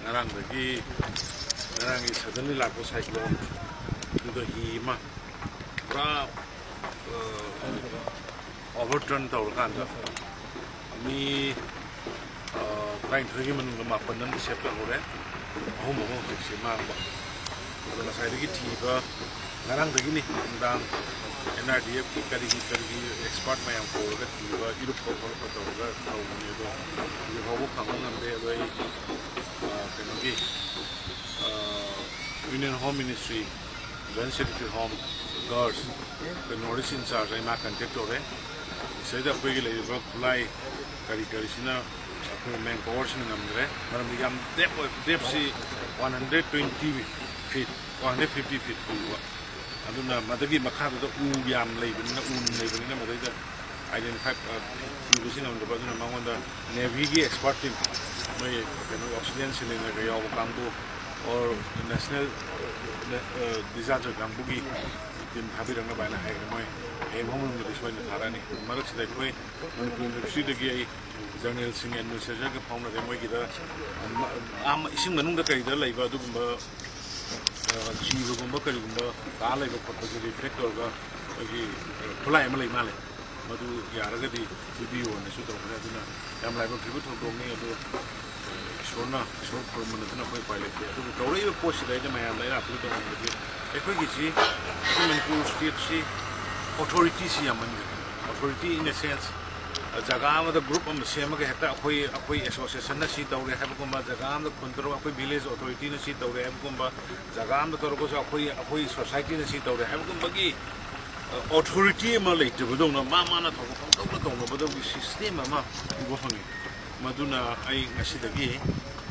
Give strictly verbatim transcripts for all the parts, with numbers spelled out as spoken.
ꯉꯔꯥꯡꯗꯒꯤ, ꯉꯔꯥꯡꯒꯤ suddenly ꯂꯥꯛꯄ cyclone ꯑꯗꯨꯗ ꯍꯤ ꯑꯃ ꯄꯨꯔꯥ overturn ꯇꯧꯔꯀꯥꯟꯗ ꯃꯤ ꯇꯔꯥꯅꯤꯊꯣꯏꯒꯤ ꯃꯅꯨꯡꯗ ꯃꯥꯄꯟ ꯑꯃꯗꯤ save ꯇꯧꯍꯧꯔꯦ, ꯑꯍꯨꯝ ꯑꯃ ꯍꯧꯖꯤꯛꯁꯦ ꯃꯥꯡꯕ꯫ ꯑꯗꯣ ꯉꯁꯥꯏꯗꯒꯤ ꯊꯤꯕ, ꯉꯔꯥꯡꯗꯒꯤꯅꯤ ꯅꯨꯡꯗꯥꯡ NRDFꯀꯤ ꯀꯔꯤꯒꯤ ꯀꯔꯤꯒꯤ expert ꯃꯌꯥꯝ ꯀꯧꯔꯒ ꯊꯤꯕ, ꯏꯔꯨꯞꯄ ꯈꯣꯠꯂꯛꯄ ꯇꯧꯔꯒ ꯇꯧꯕꯅꯦ꯫ ꯑꯗꯣ ꯍꯧꯖꯤꯛ ꯐꯥꯎꯕ ꯐꯪꯕ ꯉꯝꯗꯦ꯫ ꯑꯗꯣ ꯑꯩ ꯀꯩꯅꯣꯒꯤ Union Home Ministry, Joint Secretary Home, Girls, ꯑꯩꯈꯣꯏ North East in charge, ꯑꯩ ꯃꯥ contact ꯇꯧꯔꯦ꯫ ꯁꯤꯗꯩꯗ ꯑꯩꯈꯣꯏꯒꯤ ꯂꯩꯔꯤꯕ ꯈꯨꯠꯂꯥꯏ ꯀꯔꯤ ꯀꯔꯤꯁꯤꯅ ꯑꯩꯈꯣꯏ manpowerꯁꯤꯅ ꯉꯝꯗ꯭ꯔꯦ꯫ ꯃꯔꯝꯗꯤ ꯌꯥꯝ depth ꯑꯣꯏ, depthꯁꯤ one hundred twenty feet, one hundred fifty feet ꯀꯨꯝꯕ꯫ ꯑꯗꯨꯅ ꯃꯗꯨꯒꯤ ꯃꯈꯥꯗꯨꯗ ꯎ ꯌꯥꯝ ꯂꯩꯕꯅꯤꯅ, ꯎ ꯅꯨꯡ ꯂꯩꯕꯅꯤꯅ ꯃꯗꯩꯗ identify, ꯊꯤꯕꯁꯤ ꯉꯝꯗꯕ꯫ ꯑꯗꯨꯅ ꯃꯉꯣꯟꯗ Navyꯒꯤ expert team, ꯃꯣꯏ ꯀꯩꯅꯣ oxygen cylinderꯒ ꯌꯥꯎꯕ ꯀꯥꯡꯕꯨ, or National Disaster ꯀꯥꯡꯕꯨꯒꯤ team ꯊꯥꯕꯤꯔꯛꯅꯕ ꯍꯥꯏꯅ ꯍꯥꯏꯈ꯭ꯔꯦ꯫ ꯃꯣꯏ ꯍꯌꯦꯡ ꯐꯥꯎ ꯃꯅꯨꯡꯗꯗꯤ ꯁꯣꯏꯗꯅ ꯊꯥꯔꯛꯑꯅꯤ꯫ ꯃꯔꯛꯁꯤꯗ ꯑꯩꯈꯣꯏ ꯃꯅꯤꯄꯨꯔ Universityꯗꯒꯤ ꯑꯩ generalꯁꯤꯡ, administratorꯒ ꯐꯥꯎꯅꯔꯦ꯫ ꯃꯣꯏꯒꯤꯗ ꯏꯁꯤꯡ ꯃꯅꯨꯡꯗ ꯀꯔꯤꯗ ꯂꯩꯕ ꯑꯗꯨꯒꯨꯝꯕ ꯖꯤꯕꯒꯨꯝꯕ ꯀꯔꯤꯒꯨꯝꯕ ꯇꯥ ꯂꯩꯕ ꯈꯣꯠꯄꯁꯦ reflect ꯇꯧꯔꯒ ꯑꯩꯈꯣꯏꯒꯤ ꯈꯨꯠꯂꯥꯏ ꯑꯃ ꯂꯩ ꯃꯥꯜꯂꯦ, ꯃꯗꯨ ꯌꯥꯔꯒꯗꯤ ꯄꯤꯕꯤꯌꯣꯅꯁꯨ ꯇꯧꯈ꯭ꯔꯦ꯫ ꯑꯗꯨꯅ ꯌꯥꯝ ꯂꯥꯏꯕꯛ ꯊꯤꯕ ꯊꯧꯗꯣꯛꯅꯤ꯫ ꯑꯗꯨ ꯏꯁꯣꯔꯅ, ꯏꯁꯣꯔ ꯈꯨꯔꯨꯝꯕ ꯅꯠꯇꯅ ꯑꯩꯈꯣꯏ ꯎꯄꯥꯏ ꯂꯩꯇꯦ꯫ ꯑꯗꯨꯕꯨ ꯇꯧꯔꯛꯏꯕ ꯄꯣꯠꯁꯤꯗ ꯑꯩꯅ ꯃꯌꯥꯝꯗ ꯑꯩꯅ appeal ꯇꯧꯅꯤꯡꯕꯗꯤ, ꯑꯩꯈꯣꯏꯒꯤꯁꯤ, ꯑꯩꯈꯣꯏ Manipur stateꯁꯤ authorityꯁꯤ ꯌꯥꯝꯃꯟꯈ꯭ꯔꯦ꯫ Authority in a sense, ꯖꯒꯥ ꯑꯃꯗ group ꯑꯃ ꯁꯦꯝꯃꯒ ꯍꯦꯛꯇ ꯑꯩꯈꯣꯏ, ꯑꯩꯈꯣꯏ associationꯅ ꯁꯤ ꯇꯧꯔꯦ ꯍꯥꯏꯕꯒꯨꯝꯕ, ꯖꯒꯥ ꯑꯃꯗ ꯈꯨꯟ ꯇꯔꯨꯛ ꯑꯩꯈꯣꯏ village authorityꯅ ꯁꯤ ꯇꯧꯔꯦ ꯍꯥꯏꯕꯒꯨꯝꯕ, ꯖꯒꯥ ꯑꯃꯗ ꯇꯧꯔꯒꯁꯨ ꯑꯩꯈꯣꯏ, ꯑꯩꯈꯣꯏ societyꯅ ꯁꯤ ꯇꯧꯔꯦ ꯍꯥꯏꯕꯒꯨꯝꯕꯒꯤ authority ꯑꯃ ꯂꯩꯇꯕꯗꯧꯅ, ꯃꯥ ꯃꯥꯅ ꯊꯣꯛꯄ ꯄꯪꯇꯧꯗ ꯇꯧꯅꯕꯗꯧꯒꯤ system ꯑꯃ ꯎꯕ ꯐꯪꯉꯤ꯫ ꯃꯗꯨꯅ ꯑꯩ ꯉꯁꯤꯗꯒꯤ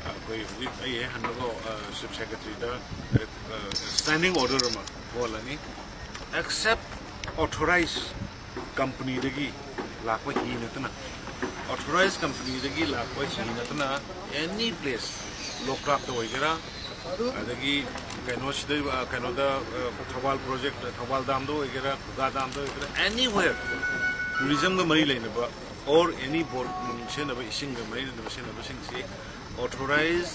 ꯑꯩꯈꯣꯏ ꯍꯧꯖꯤꯛ ꯑꯩ ꯍꯦꯛ ꯍꯟꯕꯒ Chief Secretaryꯗ standing order ꯑꯃ ꯊꯣꯛꯍꯜꯂꯅꯤ꯫ Except authorized companyꯗꯒꯤ ꯂꯥꯛꯄ ꯍꯤ ꯅꯠꯇꯅ, authorized companyꯗꯒꯤ ꯂꯥꯛꯄ ꯍꯤ ꯅꯠꯇꯅ, any place, ꯂꯣꯛꯇꯥꯛꯇ ꯑꯣꯏꯒꯦꯔꯥ, ꯑꯗꯒꯤ ꯀꯩꯅꯣꯁꯤꯗ, ꯀꯩꯅꯣꯗ, ꯊꯧꯕꯥꯜ project, ꯊꯧꯕꯥꯜ damꯗ ꯑꯣꯏꯒꯦꯔꯥ, ꯈꯨꯒꯥ damꯗ ꯑꯣꯏꯒꯦꯔꯥ, anywhere tourismꯒ ꯃꯔꯤ ꯂꯩꯅꯕ or any boat ꯅꯨꯡ ꯁꯤꯖꯤꯟꯅꯕ, ꯏꯁꯤꯡꯒ ꯃꯔꯤ ꯂꯩꯅꯕ ꯁꯤꯖꯤꯟꯅꯕꯁꯤꯡꯁꯤ ꯑꯣꯊꯣꯔꯥꯏꯖ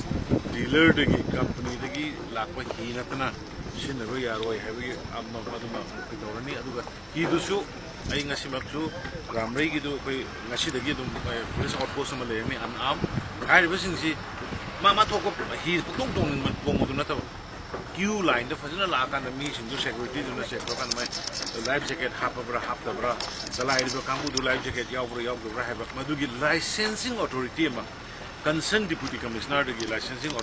ꯗꯤꯂꯔꯗꯒꯤ, ꯀꯝꯄꯅꯤꯗꯒꯤ ꯂꯥꯛꯄ ꯍꯤ ꯅꯠꯇꯅ ꯁꯤꯖꯤꯟꯅꯕ ꯌꯥꯔꯣꯏ ꯍꯥꯏꯕꯒꯤ ꯑꯃ ꯑꯗꯨꯃ ꯀꯩꯗꯧꯔꯅꯤ꯫ ꯑꯗꯨꯒ ꯍꯤꯗꯨꯁꯨ ꯑꯩ ꯉꯁꯤꯃꯛꯁꯨ ꯔꯥꯝꯔꯩꯒꯤꯗꯨ ꯑꯩꯈꯣꯏ ꯉꯁꯤꯗꯒꯤ ꯑꯗꯨꯝ ꯄꯨꯂꯤꯁ ꯑꯥꯎꯠ ꯄꯣꯁ ꯑꯃ ꯂꯩꯔꯅꯤ, ꯑꯟꯑꯥꯝ ꯍꯥꯏꯔꯤꯕꯁꯤꯡꯁꯤ ꯃꯥ ꯃꯥ ꯊꯣꯛꯄ ꯍꯤ ꯄꯨꯡꯇꯣꯡ ꯇꯣꯡꯅꯤꯡꯕ ꯇꯣꯡꯕꯗꯨ ꯅꯠꯇꯕ, ꯀ꯭ꯌꯨ ꯂꯥꯏꯟꯗ ꯐꯖꯅ ꯂꯥꯛꯑꯀꯥꯟꯗ ꯃꯤꯁꯤꯡꯗꯨ ꯁꯦꯀ꯭ꯌꯨꯔꯤꯇꯤꯗꯨꯅ ꯆꯦꯛ ꯇꯧꯔꯀꯥꯟꯗ ꯃꯣꯏ ꯂꯥꯏꯐ ꯖꯦꯀꯦꯠ ꯍꯥꯞꯄꯕ꯭ꯔꯥ ꯍꯥꯞꯇꯕ꯭ꯔꯥ, ꯆꯂꯥꯏꯔꯤꯕ ꯀꯥꯡꯕꯨꯗꯨ ꯂꯥꯏꯐ ꯖꯦꯀꯦꯠ ꯌꯥꯎꯕ꯭ꯔꯥ ꯌꯥꯎꯗꯕ꯭ꯔꯥ ꯍꯥꯏꯕ ꯃꯗꯨꯒꯤ ꯂꯥꯏꯁꯦꯟꯁꯤꯡ ꯑꯣꯊꯣꯔꯤꯇꯤ ꯑꯃ, ꯀꯟꯁꯔꯟ ꯗꯤꯄ꯭ꯌꯨꯇꯤ ꯀꯃꯤꯁꯅꯔꯗꯒꯤ ꯂꯥꯏꯁꯦꯟꯁꯤꯡ